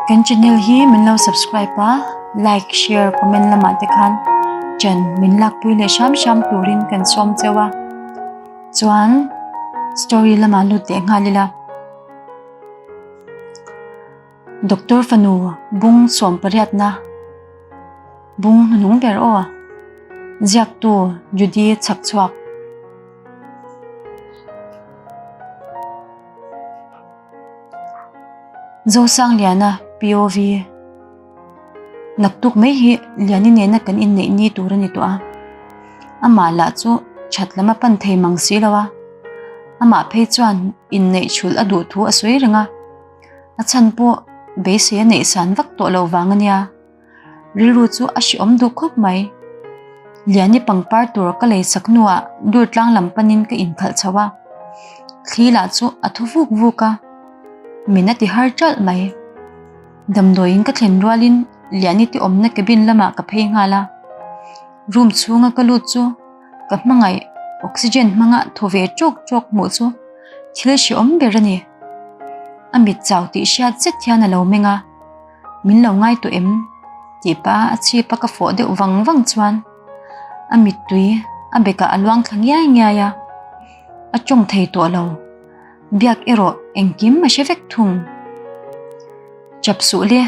Kan channel hi min lo subscribe a, like, share, comment lamah te khan chan min lakpui leh hram hram turin kan sawm cheu a. Chuan story lamah lut leh nghal ila. Doctor fanu bung sawmpariatna bung hnuhnung ber aw ziaktu Judy chhakchhuak. Zosangliana POV Naktuk mai hi Liani nena kan inneih ni tur a ni tawh a, amah lah chu that lam a pan thei mang si lo a, amah phei chuan inneih chhulh a duh thu a sawi reng a, a chhan pawh beisei a neih san vak tawh lo vang a nia. Rilru chu a hrehawm duh khawp mai. Liani pangpar tur ka lei sak hnuah dur tlang lam panin ka inkhalh chho a. Thli lah chu a thu vuk vuk a, min a ti har ṭalh mai. Damdawiin ka thlen rualin Liani te awmna cabin lamah ka phei nghal a. Room chhunga ka lut chu ka hmangaih oxygen hmanga thaw ve ṭawk ṭawk hmuh chu thil hrehawm ber a ni. A mit chau tih hriat zet hian a lo meng a. Min lo ngai tawh em? tih pah a chhip a ka fawh deuh vang vang chuan a mittui a bekah a luang thla ngiai ngiai a, a tawng thei tawh lo. Biak erawh engkim a hre vek thung. Chap suh le,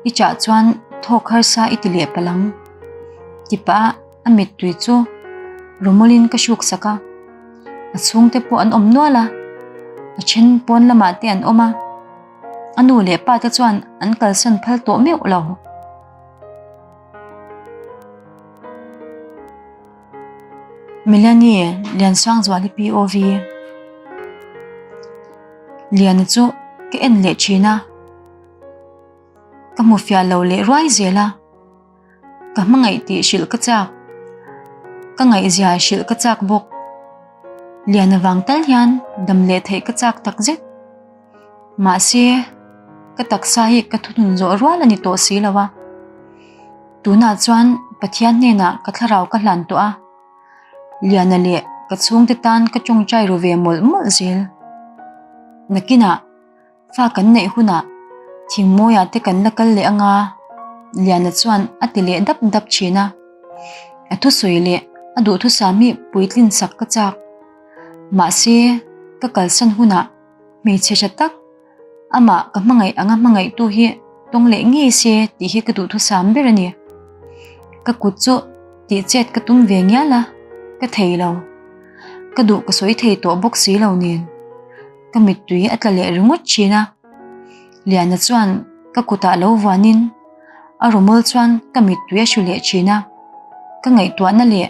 i chah chuan thawk harsa i ti leh palh ang ti pah a mittui chu rawmawlin ka hruk sak a, a chhungte pawh an awm nual a, a then pawn lamah te an awm a. A nu leh pa te chuan an kalsan phal tawh meuh lo. Melanie Liansangzuali POV Liana chu ka en leh thin a, ka hmu fiah lo leh ruai zel a. Ka hmangaih tih hrilh ka chak. Ka ngaihzia hrilh ka chak bawk. Liana vang tal hian dam leh theih ka chak tak zet. Mahse, ka taksa hi ka thunun zawh rual a ni tawh si lo a. Tunah chuan Pathian hnenah ka thlarau ka hlan tawh a. Liana leh ka chhungte tan ka tawngtai ru ve mawlh mawlh zel. Nakinah. Fa kan neih hunah thingmawiah te kan la kal leh anga Liana chuan a ti leh dap dap thin a. A thusawi leh a duhthusam hi puitlin sak ka chak. Mahse, ka kalsan hunah hmeichhe tha tak amah ka hmangaih anga hmangaihtu hi tawng leh ngei se tih hi ka duhthusam ber a ni. Ka kut chu tih chet ka tum ve ngial a, ka thei lo. Ka duh ka sawi thei tawh bawk si lo nen. Ka mittui a tla leh ringawt thin a, Liana chuan ka kutah lo vuanin a rawmawl chuan ka mittui a hru leh thin a, ka ngaihtuahna leh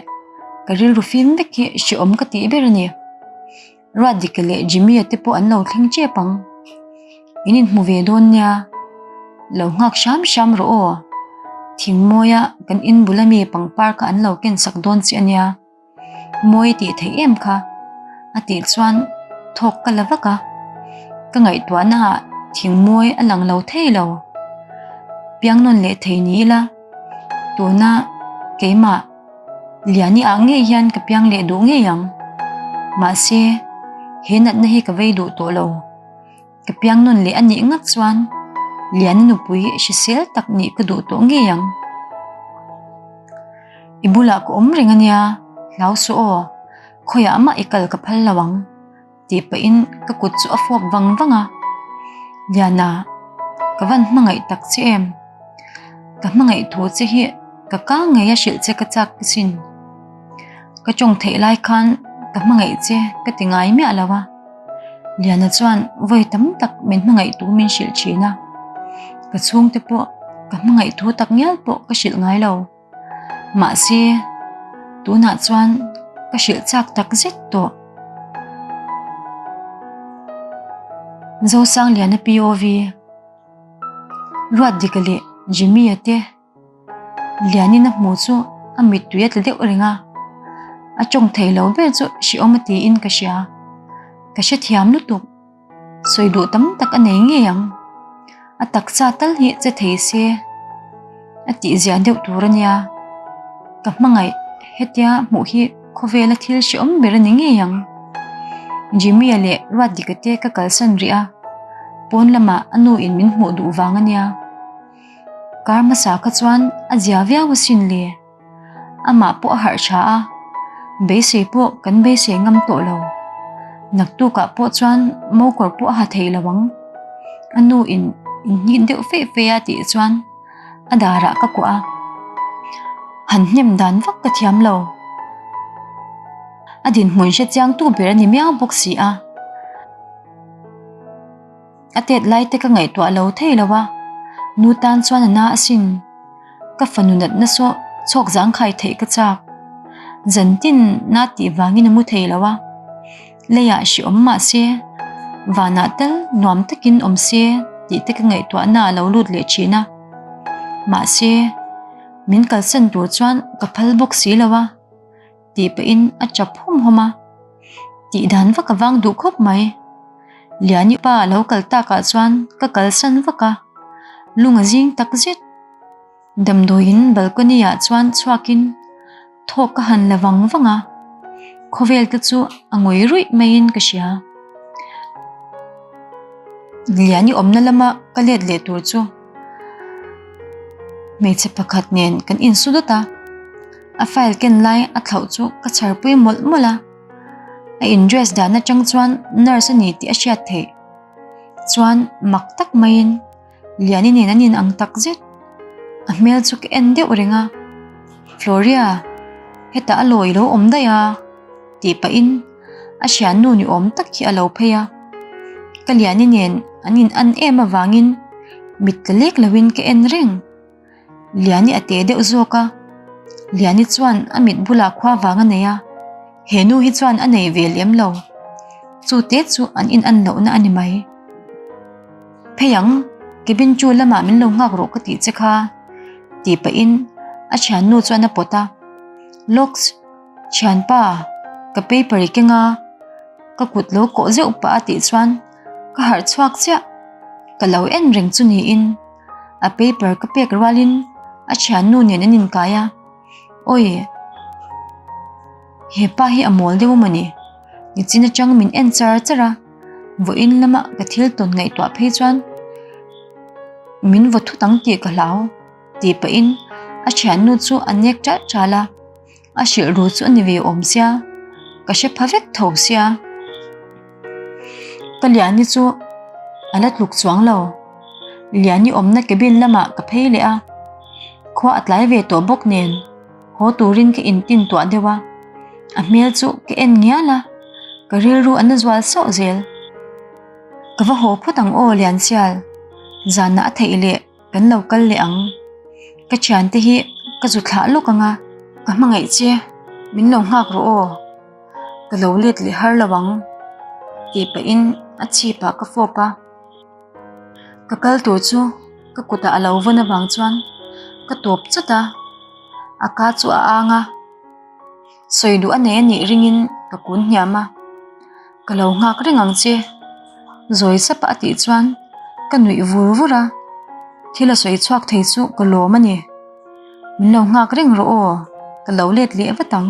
ka rilru fim vek hi hrehawm ka tih ber a ni. Ruatdika leh Jimmy-a te pawh an lo thleng tep ang. In inhmu ve dawn nia, lo nghak hram hram rawh aw, thingmawia kan in bul ami pangpar kha an lo ken sak dawn che a nia. Mawi tih theih em kha? A tih chuan thawk ka la vak a, ka ngaihtuahna ah thing mawi a lang lo thei lo. Piang nawn leh thei ni ila, tuna keimah Liani ah ngei hian ka piang leh duh ngei ang. Mahse, he natna hi ka vei duh tawh lo. Ka piang nawn leh a nih ngat chuan Liani nupui hrisel tak nih ka duh tawh ngei ang. I bulah ka awm reng a nia, hlau suh aw, khawiah mah i kal ka phal lo ang, tih pahin ka kut chu a fawp vang vang a. Liana, ka van hmangaih tak che em? Ka hmangaih thu che hi ka kang ngei a hrilh che ka chak asin. Ka tawng theih lai khan ka hmangaih che ka ti ngai miah lo a. Liana chuan vawi tam tak min hmangaih tu min hrilh thin a, ka chhungte pawh ka hmangaih thu tak ngial pawh ka hrilh ngai lo. Mahse, tunah chuan ka hrilh chak tak zet tawh. Zosangliana POV, Ruatdika leh Jimmy-a te Lianin a hmuh chu a mittui a tla deuh reng a, a tawng thei lo ber chu hrehawm a tiin ka hria. Ka hrethiam lutuk, sawi duh tam tak a nei ngei ang. A taksa tal hi che thei se a tihzia deuh tur a nia. Ka hmangaih hetia hmuh hi khawvela thil hrehawm ber a ni ngei ang. Jimmy-a leh Ruatdika te ka kalsan rih a. Pawn lamah a nu in min hmuh duh vang a nia. Kar hmasa kha chuan a zia viau asin le. Amah pawh a harh tha a, beisei pawh kan beisei ngam tawh lo. Naktukah pawh chuan mokawr pawh a ha thei lo ang. A nu in inhnit deuh feih feih a tih chuan a darah ka kuah a. Han hnem dan vak ka thiam lo. A dinhmun hre chiangtu ber a ni miau bawk si a. A tet lai te ka ngaihtuah lo thei lo a, nu tan chuan a na asin. Ka fanu natna saw chhawk zangkhai theih ka chak. Zantin na tih vangin a mu thei lo a, leiah hri awm mah se, vanah tal nuam takin awm se tih te ka ngaihtuahna a lo lut leh thin a. Mahse, min kalsan tur chuan ka phal bawk si lo a. Tih pahin a chap hawm hawm a, tih dan vak a vang duh khawp mai. Liani pa a lo kal takah chuan ka kalsan vak a, lung a zing tak zet. Damdawiin balcony ah chuan chhuakin thawk ka han la vang vang a, khawvel te chu a ngawi ruih maiin ka hria. Liani awmna lama ka let leh tur chu hmeichhe pakhat nen kan insu dawt a. A file ken lai a thlauh chu ka chhar pui mawlh mawlh a, a in dress dan atang chuan nurse a ni tih a hriat theih chuan mak tak maiin Liani nen an in ang tak zet. A hmel chu ka en deuh reng a, Floria hetah a lawi lo awm daih a tih pahin a hriannu ni awm tak hi a lo phei a, ka Liani nen an in an em avangin mit tla lek loin ka en reng. Liani a te deuh zawk a, Liani chuan a mit bulah khua vang a nei a, he nu hi chuan a nei ve lem lo. Chu te chu an in an lohna a ni mai. Phei ang, cabin chu lamah min lo nghak rawh ka tih che kha, tih pahin a thiannu chuan a pawt a. Locks, thianpa, ka paper i keng a, ka kut lo kawh zeuh pah a tih chuan ka harh chhuak chiah, ka lo en reng chu niin. A paper ka pek rualin a thiannu nen an inkai a, Awi! He pa hi a mawl deuh mawni? Nichin atang min en char char a, vawiin lama ka thil tawn ngaihtuah phei chuan min vaw thut ang tih ka hlau tih pahin a thiannu chu a nek ṭalh ṭalh a. A hrilh ru chu a ni ve awm sia, ka hre pha vek tho sia. Ka Liani chu a la tluk chuang lo. Liani awmna cabin lamah ka phei leh a, khua a tlai ve tawh bawk nen haw turin ka intin tuah deuh a. A hmel chu ka en ngial a, ka rilru a na zual sauh zel. Ka va haw phawt ang aw Liansial, zanah a theih leh. Kan lo kal leh ang. Ka thiante hi ka zu thlah lawk ang a. Ka hmangaih che, min lo nghak rawh aw. Ka lo let leh har lo ang tih pahin a chhipah ka fawp a. Ka kal tur chu ka kutah a lo vawn avang chuan ka tawp chawt a, a ka chu a ang a. Sawi duh a nei a nih ringin ka kun hniam a, Ka lo nghak reng ang che, zawi sapa a tih chuan ka nuih vur vur a, thil a sawi chhuak thei chu ka lawm a ni. Min lo nghak reng rawh aw, ka lo let leh vat ang.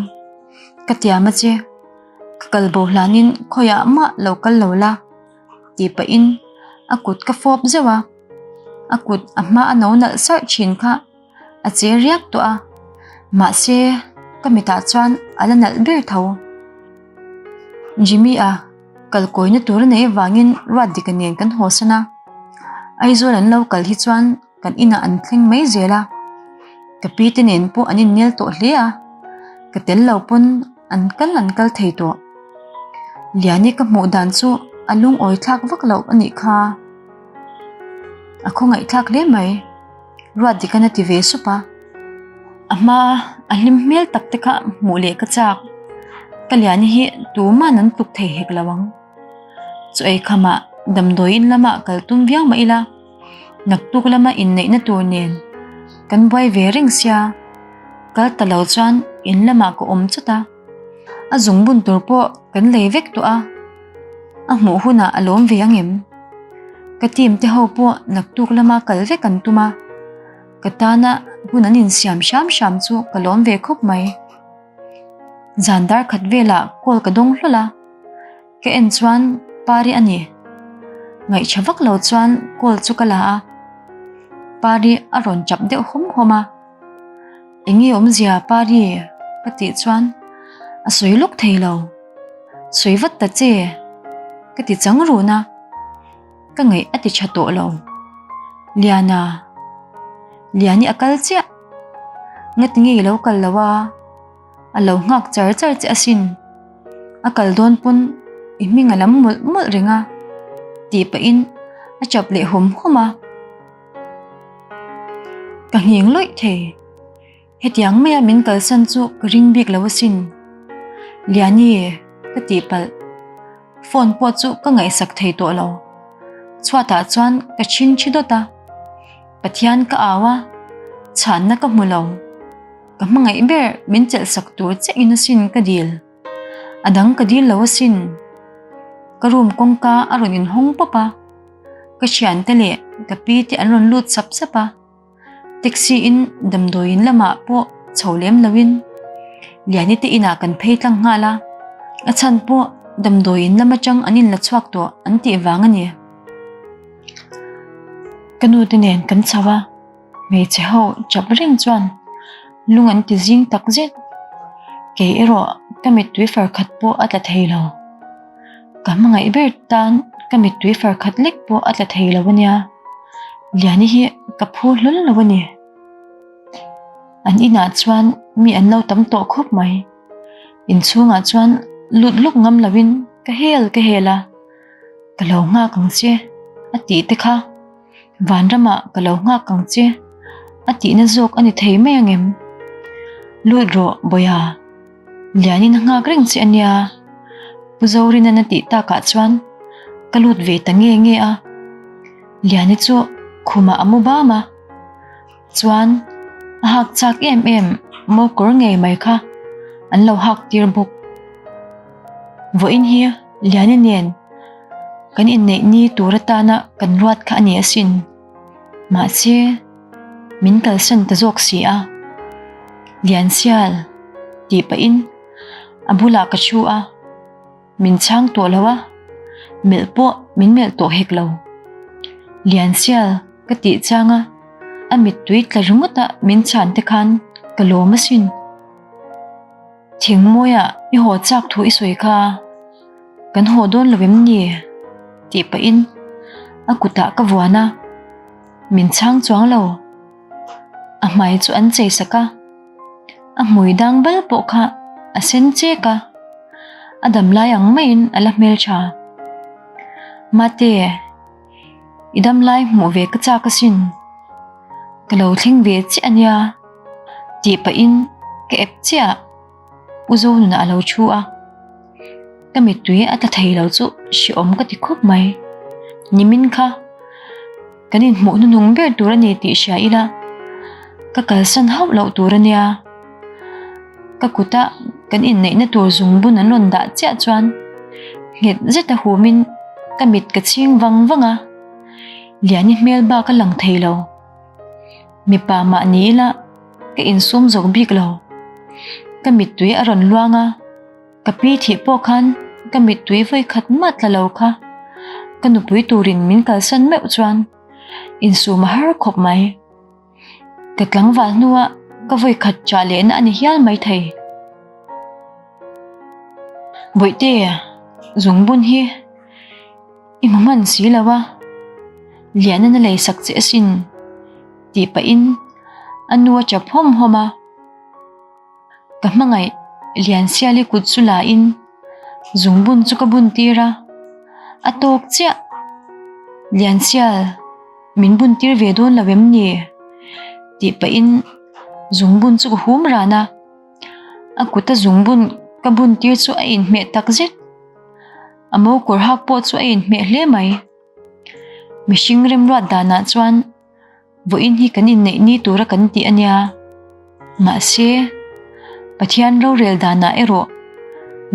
Ka tiam a che, ka kal bo hlanin khawiah mah lo kal lo la tih pahin a kut ka fawp zeuh a, a kut a hma a no nalh sarh thin kha. A che riak tawh a, mahse ka mitah chuan a la nalh ber tho. Jimmy-a kal kawina tur a neih avangin Ruatdika nen kan haw san a, Aizawl an lo kal hi chuan kan inah an thleng mai zel a, ka pi te nen pawh an innel tawh hle a, ka tel lo pawn an kal an kal thei tawh. Liani ka hmuh dan chu a lungawi thlak vak loh a nih kha, a khawngaih thlak hle mai. Ruatdikan a ti ve sup a, a hma a hlim hmel tak te kha hmuh leh ka chak. Ka Liani hi tuman an tluk thei hek lo ang. Chaw ei khamah damdawiin lamah kal tum viau mah ila, naktuk lama inneihna tur nen kan buai ve reng sia, kal ta lo chuan in lamah ka awm chawt a, a zungbun tur pawh kan lei vek tawh a. A hmuh hunah a lawm ve ang em? Ka team te ho pawh naktuk lama kal vek an tum a, ka tana hun an insiam hram hram chu ka lawm ve khawp mai. Zan dar khat velah call ka dawng hlawl a, ka en chuan Pari a ni. Ngaihṭha vak lo chuan call chu ka la a, Pari a rawn ṭap deuh hawm hawm a. Eng nge awmzia Pari? ka tih chuan a sawi lawk thei lo. Sawi vat ta che ka ti chang run a, ka ngaih a ti tha tawh lo. Liana, Liani a kal chiah. Ngati nge i lo kal lo a? A lo nghak char char che asin. A kal dawn pawn i hming a lam mawlh mawlh reng a tih pahin a chap leh hawm hawm a. Ka ngheng lawih thei. Hetiang maia min kalsan chu ka ring bik lo asin. Liani ka tih palh. Phone pawh chu ka ngaihsak thei tawh lo. Chhuatah chuan ka chhing thi dawt a. Pathian ka au a, chhanna ka hmu lo. Ka hmangaih ber min chelhsak tur chiah in asin ka dil. A dang ka dil lo asin. Ka room kawngka a rawn inhawng pawp a. Ka thiante leh ka pi te an rawn lut sap sap a. Taxi in damdawiin lamah pawh chho lem loin Liani te inah kan phei tlang nghal a. A chhan pawh damdawiin lam atang an inla chhuak tawh an tih vang a ni. Ka nu te nen kan chho a. Hmeichhe ho chap reng chuan lung an ti zing tak zet. Kei erawh ka mittui far khat pawh a tla thei lo. Ka hmangaih ber tan ka mittui far khat lek pawh a tla thei lo a nia. Liani hi ka phu hlawl lo a ni. An inah chuan mi an lo tam tawh khawp mai. Inchhungah chuan lut lawk ngam lovin ka hel ka hel a, ka lo nghak ang che a tih te kha. Vanramah ka lo nghak ang che, a tihna zawk a ni thei mai angem? Lut rawh, Bawiha. Lianin a nghak reng che a nia. Pu Zorina'n a tih takah chuan ka lut ve ta nge nge a. Liani chu khumah a mu bam a. Chuan a hak chak em em maw kawr ngei mai kha an lo hak tir bawk. Vawiin hi Liani nen kan inneih ni tur atana kan ruat kha a ni asin. Mahse min kalsan ta zawk si a. Liansial tih pahin a bulah ka thu a. Min chhang tawh lo a, melh pawh min melh tawh hek lo. Liansial ka tih chang a, a mittui tla ringawt a min chhan te khan ka lawm asin. Thingmawia i haw chak thu i sawi kha, kan haw dawn lo em ni? tih pahin a kutah ka vuan a, min chhang chuang lo. A hmai chu an chei sak a. A hmui dang bal pawh kha a sen chek a, a dam lai ang maiin a la hmeltha. Mate, i dam lai hmuh ve ka chak asin. Ka lo thleng ve chiah a nia, tih pahin ka ep chiah. U Zonuna a lo thu a, ka mittui a tla thei lo chu hrehawm ka ti khawp mai. Nimin kha kan inhmuh hnuhnung ber tur a ni tih hria ila, ka kalsan hauh loh tur a nia. Ka kuta kan inneihna tur zungbun an rawn dah chiah chuan nghet zeta humin ka mit ka chhing vang vang a, Liani hmel bak a lang thei lo. Mipa mah ni ila ka insum zawk bik lo. Ka mittui a rawn luang a, ka pi thih pawh khan ka mittui vawi khat mah tla lo kha. Ka nupui turin min kalsan meuh chuan insum a har khawp mai. Ka tlangval hnua ka vawi khat chah lehna a ni hial maithei. Bawihte, zungbun hi. I hmu hman si lo a, Liana na lei sak che asin tih pahin a nu a chap hawm hawm a. Ka hmangaih Liansiali kut chu la in zungbun chu ka bun tir a, a tawk chiah. Liansial min bun tir ve dawn lo em ni? tih pahin zungbun chu ka hum ran a, a kuta zungbun ka bun tir chu a inhmeh tak zet. A mo kawr hak pawh chu a inhmeh hle mai. Mihring remruat danah chuan vawiin hi kan inneih ni tura kan tih a nia. Mahse, Pathian rorel danah erawh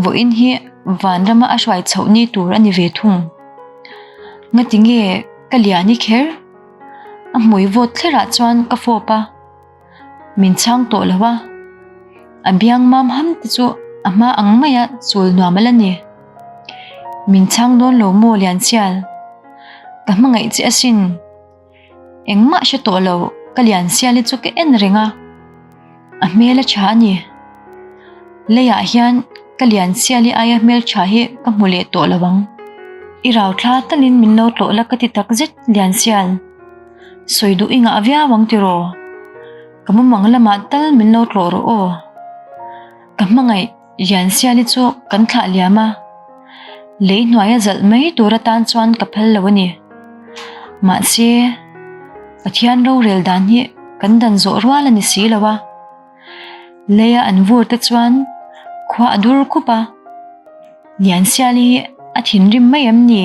vawiin hi vanrama a hruai chhoh ni tur a ni ve thung. Ngati nge ka lian i kher? A hmui vawt thlerah chuan ka fawp a. Min chhang tawh lo a, a biang mam ham te chu a hma ang maia chul nuam a la ni. Min chhang dawn lo maw Liansial? Ka hmangaih che asin. Engmah hre tawh lo ka lian siali chu ka en reng a, a hmel a tha a ni. Leiah hian ka lian siali aia hmel tha hi ka hmu leh tawh lo ang. I rau thla talin min lo tlawh la ka ti tak zet lian sial. Sawi duh i ngah viau ang tiraw? Ka mumang lamah tal min lo tlawh rawh aw. Ka hmangaih Liansiali chu kan thlah liam a, lei hnuaia zalh mai tur atan chuan ka phal lo a ni. Mahse, Pathian rorel dan hi kan dan zawh rual a ni si lo a. Leia an vur te chuan khua a dur khup a, Liansiali hi a thinrim mai em ni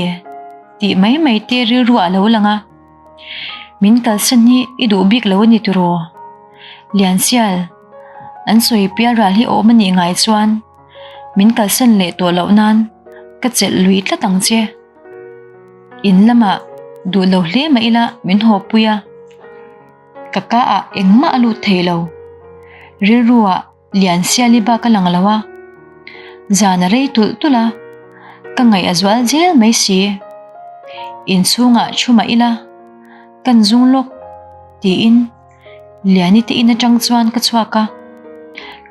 tih mai mai te rilru ah a lo lang a. Min kalsan hi i duh bik lo a ni tiraw? Liansial. An sawi pial ral hi awm a nih ngai chuan min kalsan leh tawh loh nan ka chelh lui tlat ang che. In lamah duh lo hle mah ila min haw pui a, ka ka ah engmah a lut thei lo. Rilru ah Liansiali bak a lang lo a, zan a rei tulh tulh a, ka ngaih a zual zel mai si. Inchhungah thu mah ila kan zung lawk tiin. Liani te in atang chuan ka chhuak a,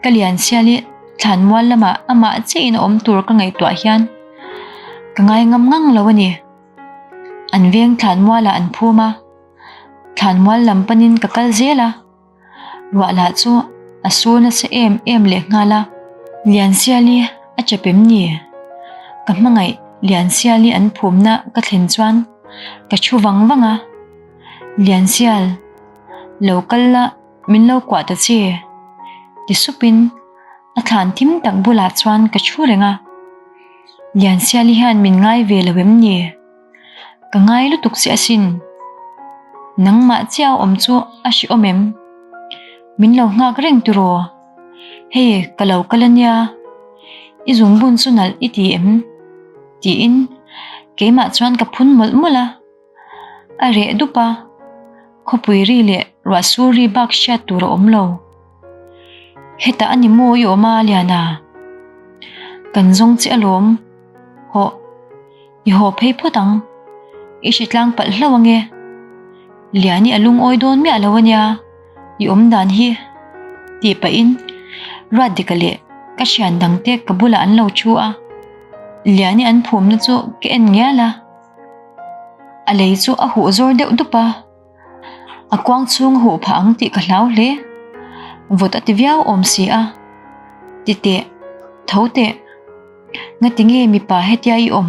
ka lian sial hi thlanmual lamah amah chiah in a awm tur ka ngaihtuah hian ka ngai ngam ngang lo a ni. An veng thlanmualah an phum a, thlanmual lam panin ka kal zel a, ruah lah chu a sur nasa em em leh nghal a. Lian sial hi a chep em ni? Ka hmangaih lian sial hi an phumna ka thlen chuan ka thu vang vang a. Liansial, lo kal la min lo kuah ta che, ti supin a thlan thim tak bulah chuan ka thu reng a. Liansiali hian min ngai ve lo em ni? Ka ngai lutuk che asin. Nangmah chiah a awm chu a hrehawm em? Min lo nghak reng tiraw? Hei ka lo kal ania, i zungbun chu nalh i ti em? Tiin keimah chuan ka phun mawlh mawlh a. A reh dup a, khawpui ri leh ruah sur ri bak hriat tur a awm lo. Hetah a ni maw i awm a Liana? Kan zawng che alawm. Hawh, i haw phei phawt ang. I hre tlang palh hlauh ange. Liani a lungawi dawn miah lo ania, i awm dan hi. Tih pahin Ruatdika leh ka thian dangte ka bulah an lo thu a. Liani an phumna chu ka en ngial a. A lei chu a huh zawr deuh dup a, a kuang chhung a huh phah ang tih ka hlau hle. Vawt a ti viau awm si a, ti teh, tho teh, ngati nge mipa hetia i awm?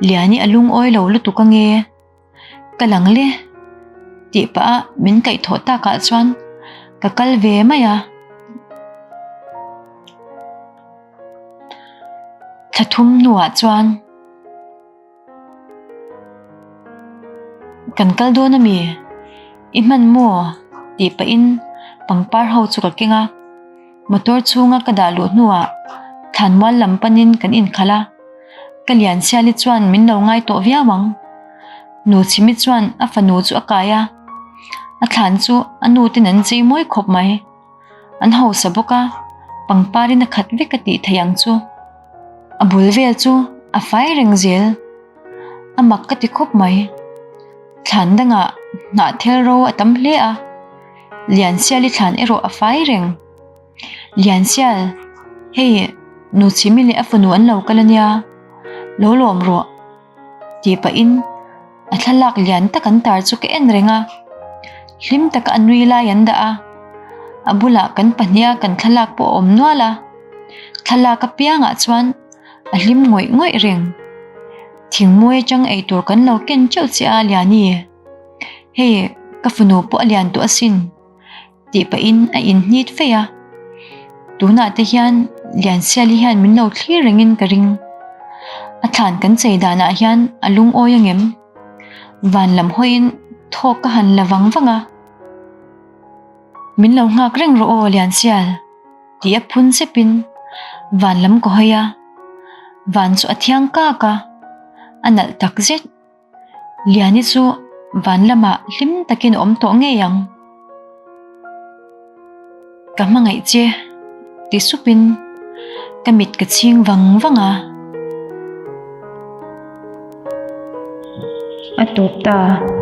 Liani a lungawi lo lutuk ange, ka lang le tih pah a min kaihthawh takah chuan ka kal ve mai a. Thla thum hnuah chuan. Kan kal dawn a mi? I hman maw? tih pahin pangpar ho chu ka keng a, motor chhunga ka dah luh hnuah thlanmual lam panin kan inkhalh a, ka Liansiali chuan min lo ngai tawh viau ang. Nu Chhimi chuan a fanu chu a kai a, a thlan chu a nu ten an chei mawi khawp mai. An hausa bawk a, pangparin a khat vek a tih theih ang chu. A bul vel chu a fai reng zel. A mak ka ti khawp mai. Thlan dangah hnah thel ro a tam hle a, Liansiali thlan erawh a fai reng. Liansial, hei nu Chhimi leh a fanu an lo kal ania, lo lawm rawh. Tih pahin a thlalak lian tak an tar chu ka en reng a, hlim taka a nui lai an dah a, a bulah kan pahniha kan thlalak pawh a awm nual a, thlalak apiangah chuan a hlim ngawih ngawih reng. Thingmawi atang eitur kan lo ken teuh che a Liani, hei ka fanu pawh a lian tawh asin. Tih pahin a inhnit feih a, tunah te hian Liansiali hian min lo thlir rengin ka ring. A thlan kan chei danah hian a lungawi angem? Van lam hawiin thawk ka han la vang vang a. Min lo nghak reng rawh aw Liansial tih a phun sepin van lam ka hawi a, van chu a thiang kak a, a nalh takzet. Liani chu van lamah hlim takin a awm tawh ngei ang. Ka hmangaih che ti supin ka mit ka chhing vang vang a. A tawp ta.